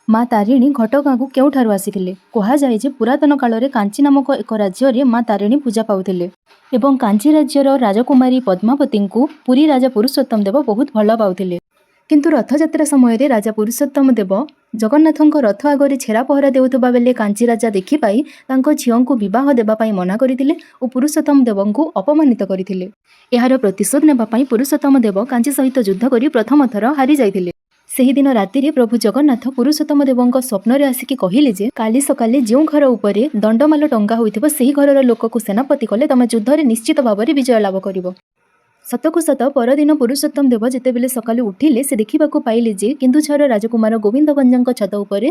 ମା ତାରିଣୀ ଘଟଗାଁକୁ କେଉଁଠାରୁ ଆସିଥିଲେ? କୁହାଯାଏ ଯେ ପୁରାତନ କାଳରେ କାଞ୍ଚି ନାମକ ଏକ ରାଜ୍ୟରେ ମା ତାରିଣୀ ପୂଜା ପାଉଥିଲେ ଏବଂ କାଞ୍ଚି ରାଜ୍ୟର ରାଜକୁମାରୀ ପଦ୍ମାବତୀଙ୍କୁ ପୁରୀ ରାଜା ପୁରୁଷୋତ୍ତମ ଦେବ ବହୁତ ଭଲ ପାଉଥିଲେ। କିନ୍ତୁ ରଥଯାତ୍ରା ସମୟରେ ରାଜା ପୁରୁଷୋତ୍ତମ ଦେବ ଜଗନ୍ନାଥଙ୍କ ରଥ ଆଗରେ ଛେରା ପହଁରା ଦେଉଥିବା ବେଳେ କାଞ୍ଚି ରାଜା ଦେଖିପାଇ ତାଙ୍କ ଝିଅଙ୍କୁ ବିବାହ ଦେବା ପାଇଁ ମନା କରିଥିଲେ ଓ ପୁରୁଷୋତ୍ତମ ଦେବଙ୍କୁ ଅପମାନିତ କରିଥିଲେ। ଏହାର ପ୍ରତିଶୋଧ ନେବା ପାଇଁ ପୁରୁଷୋତ୍ତମ ଦେବ କାଞ୍ଚି ସହିତ ଯୁଦ୍ଧ କରି ପ୍ରଥମ ଥର ହାରି ଯାଇଥିଲେ। ସେହିଦିନ ରାତିରେ ପ୍ରଭୁ ଜଗନ୍ନାଥ ପୁରୁଷୋତ୍ତମ ଦେବଙ୍କ ସ୍ୱପ୍ନରେ ଆସିକି କହିଲେ ଯେ କାଲି ସକାଳେ ଯେଉଁ ଘର ଉପରେ ଦଣ୍ଡମାଳ ଟଙ୍ଗା ହୋଇଥିବ, ସେହି ଘରର ଲୋକକୁ ସେନାପତି କଲେ ତମେ ଯୁଦ୍ଧରେ ନିଶ୍ଚିତ ଭାବରେ ବିଜୟ ଲାଭ କରିବ। ସତକୁ ସତ ପରଦିନ ପୁରୁଷୋତ୍ତମ ଦେବ ଯେତେବେଳେ ସକାଳୁ ଉଠିଲେ, ସେ ଦେଖିବାକୁ ପାଇଲେ ଯେ କେନ୍ଦୁଝର ରାଜକୁମାର ଗୋବିନ୍ଦ ଭଞ୍ଜଙ୍କ ଛାତ ଉପରେ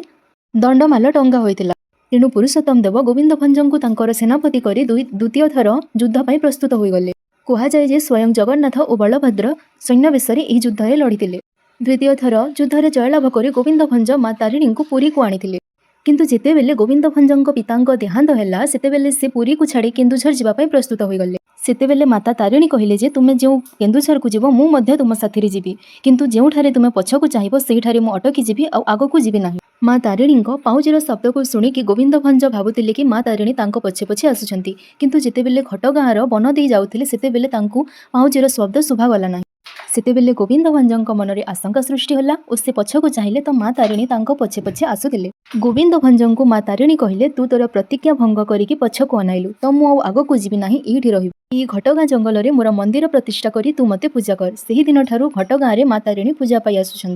ଦଣ୍ଡମାଳ ଟଙ୍ଗା ହୋଇଥିଲା। ତେଣୁ ପୁରୁଷୋତ୍ତମ ଦେବ ଗୋବିନ୍ଦ ଭଞ୍ଜଙ୍କୁ ତାଙ୍କର ସେନାପତି କରି ଦ୍ୱିତୀୟ ଥର ଯୁଦ୍ଧ ପାଇଁ ପ୍ରସ୍ତୁତ ହୋଇଗଲେ। କୁହାଯାଏ ଯେ ସ୍ୱୟଂ ଜଗନ୍ନାଥ ଓ ବଳଭଦ୍ର ସୈନ୍ୟବେଶରେ ଏହି ଯୁଦ୍ଧରେ ଲଢ଼ିଥିଲେ। ଦ୍ୱିତୀୟ ଥର ଯୁଦ୍ଧରେ ଜୟଲାଭ କରି ଗୋବିନ୍ଦ ଭଞ୍ଜ ମା ତାରିଣୀଙ୍କୁ ପୁରୀକୁ ଆଣିଥିଲେ। କିନ୍ତୁ ଯେତେବେଳେ ଗୋବିନ୍ଦ ଭଞ୍ଜଙ୍କ ପିତାଙ୍କ ଦେହାନ୍ତ ହେଲା, ସେତେବେଳେ ସେ ପୁରୀକୁ ଛାଡ଼ି କେନ୍ଦୁଝର ଯିବା ପାଇଁ ପ୍ରସ୍ତୁତ ହୋଇଗଲେ। ସେତେବେଳେ ମାତା ତାରିଣୀ କହିଲେ ଯେ ତୁମେ ଯେଉଁ କେନ୍ଦୁଝରକୁ ଯିବ, ମୁଁ ମଧ୍ୟ ତୁମ ସାଥିରେ ଯିବି, କିନ୍ତୁ ଯେଉଁଠାରେ ତୁମେ ପଛକୁ ଚାହିଁବ, ସେହିଠାରେ ମୁଁ ଅଟକି ଯିବି ଆଉ ଆଗକୁ ଯିବି ନାହିଁ। ମା ତାରିଣୀଙ୍କ ପାଉଁଜିର ଶବ୍ଦକୁ ଶୁଣିକି ଗୋବିନ୍ଦ ଭଞ୍ଜ ଭାବୁଥିଲେ କି ମା ତାରିଣୀ ତାଙ୍କ ପଛେ ପଛେ ଆସୁଛନ୍ତି। କିନ୍ତୁ ଯେତେବେଳେ ଘଟଗାଁର ବନ ଦେଇ ଯାଉଥିଲେ, ସେତେବେଳେ ତାଙ୍କୁ ପାଉଁଜିର ଶବ୍ଦ ଶୁଭାଗଲା ନାହିଁ। ସେତେବେଳେ ଗୋବିନ୍ଦ ଭଞ୍ଜଙ୍କ ମନରେ ଆଶଙ୍କା ସୃଷ୍ଟି ହେଲା ଓ ସେ ପଛକୁ ଚାହିଁଲେ ତ ମା ତାରିଣୀ ତାଙ୍କ ପଛେ ପଛେ ଆସୁଥିଲେ। ଗୋବିନ୍ଦ ଭଞ୍ଜଙ୍କୁ ମା ତାରିଣୀ କହିଲେ, "ତୁ ତୋର ପ୍ରତିଜ୍ଞା ଭଙ୍ଗ କରିକି ପଛକୁ ଅନାଇଲୁ, ତ ମୁଁ ଆଉ ଆଗକୁ ଯିବି ନାହିଁ, ଏଇଠି ରହିବି। ଏଇ ଘଟଗାଁ ଜଙ୍ଗଲରେ ମୋର ମନ୍ଦିର ପ୍ରତିଷ୍ଠା କରି ତୁ ମୋତେ ପୂଜା କର।" ସେହିଦିନଠାରୁ ଘଟଗାଁରେ ମା ତାରିଣୀ ପୂଜା ପାଇ ଆସୁଛନ୍ତି।